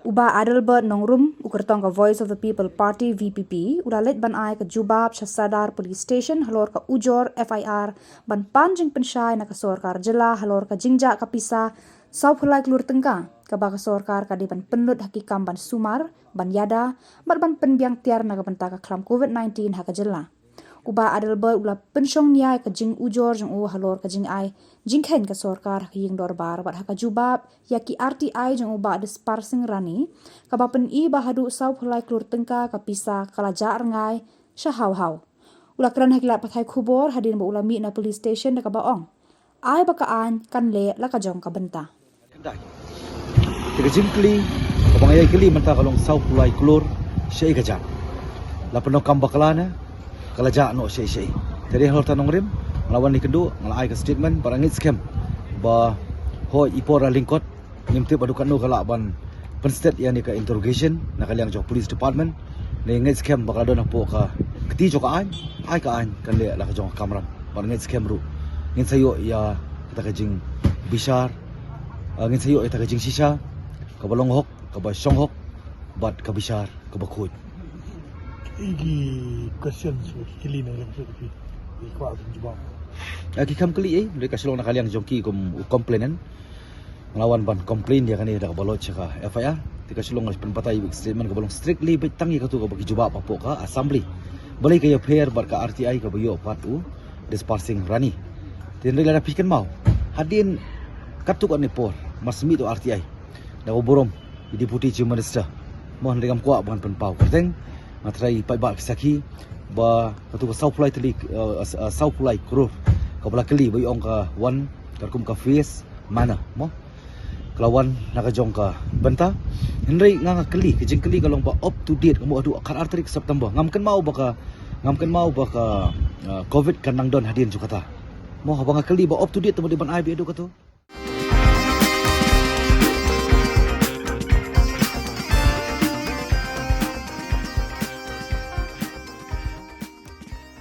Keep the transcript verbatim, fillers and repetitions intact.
U Bah Adelbert Nongrum, u kyrtong ka Voice of the People Party, V P P, u la leit ban ai ka jubab sha Sadar Police Station halor ka ujor F I R ban pan jingpynshai na ka sorkar jylla halor ka jingjah ka pisa sawphew lai klur tyngka kaba ka sorkar ka dei ban pynlut ha ki kam ban sumar, ban ïada bad ban pynbiang tiar na ka bynta ka khlam covid nineteen ha ka jylla. U Bah Adelbert u la pynshong nia ïa ka jingujor jong u halor ka jingai jingkheiñ ka sorkar ha ka ïing dorbar bad ha ka jubab ïa ki R T I jong u Bah Dispar Singh Rani, kaba pyni ba haduh sawphew lai klur tyngka ka pisa ka la jah rngai sha haw haw. U la kren ha ki lad pathai khubor hadien ba u la mih na police station da kaba ong, ai ba ka aiñ kan leh la ka jong ka bynta. Te ka jingkylli kaba nga ïai kylli mynta ka long sawphew lai klur shaei ka jah. La pyndonkam bakla ne ka la jah noh shaei shaei. Te dei halor ta nongrim nga la wan ïakynduh, nga la ai ka statement, ba nga ngeit skhem ba hooid i por la lyngkot, ngim tip haduh katno ka lah ban pynstet ïa kane ka interrogation na ka liang jong police department. Nga ngeit skhem ba ka la don hapoh ka kti jong ka aiñ, ai ka aiñ kan leh la ka jong ka kamram. Ba nga ngeit skhem ruh ngin sa ïoh ïa kata ka jingbishar, ah, ngin sa ïoh ïa kata ka jingshisha kaba long hok, kaba shong hok bad ka bishar kaba khuid. Ki question, ki kylli nongrim, ki kwah ban jubab. Ah, ki kam kylli, eh, dei ka shlong na ka liang jong ki kum u complainant. Nga la wan ban complain ïa kane da kaba lodge ïa ka F I R. Te ka shlong nga la pynbatai ïa ka statement kaba long strictly beit tang ïa katu kaba ki jubab hapoh ka assembly. Balei ka ïapher bad ka R T I kaba ïoh pat u Dispar Singh Rani. Te hynrei lada phi kynmaw, hadien katto katne por mar shu mih u R T I da u burom i Deputy Chief Minister, mo, hynrei ngam kwah ban pynpaw kyrteng, nga tharai paidbah ki sakhi ba katu ka sawphew lai tylli, eh, eh, sawphew lai klur kaba la kylli ba ong ka wan katkum ka phased manner, mo, ka la wan na ka jong ka bynta. Hynrei nga, nga kylli, ka jingkylli ka long ba up to date, ka mut haduh khatar tarik September, ngam kynmaw ba ka, ngam kynmaw ba ka, eh, covid kan nang don hadien jong kata. Mo, haba nga kylli ba up to date, te mo dei ban ai beit haduh katu.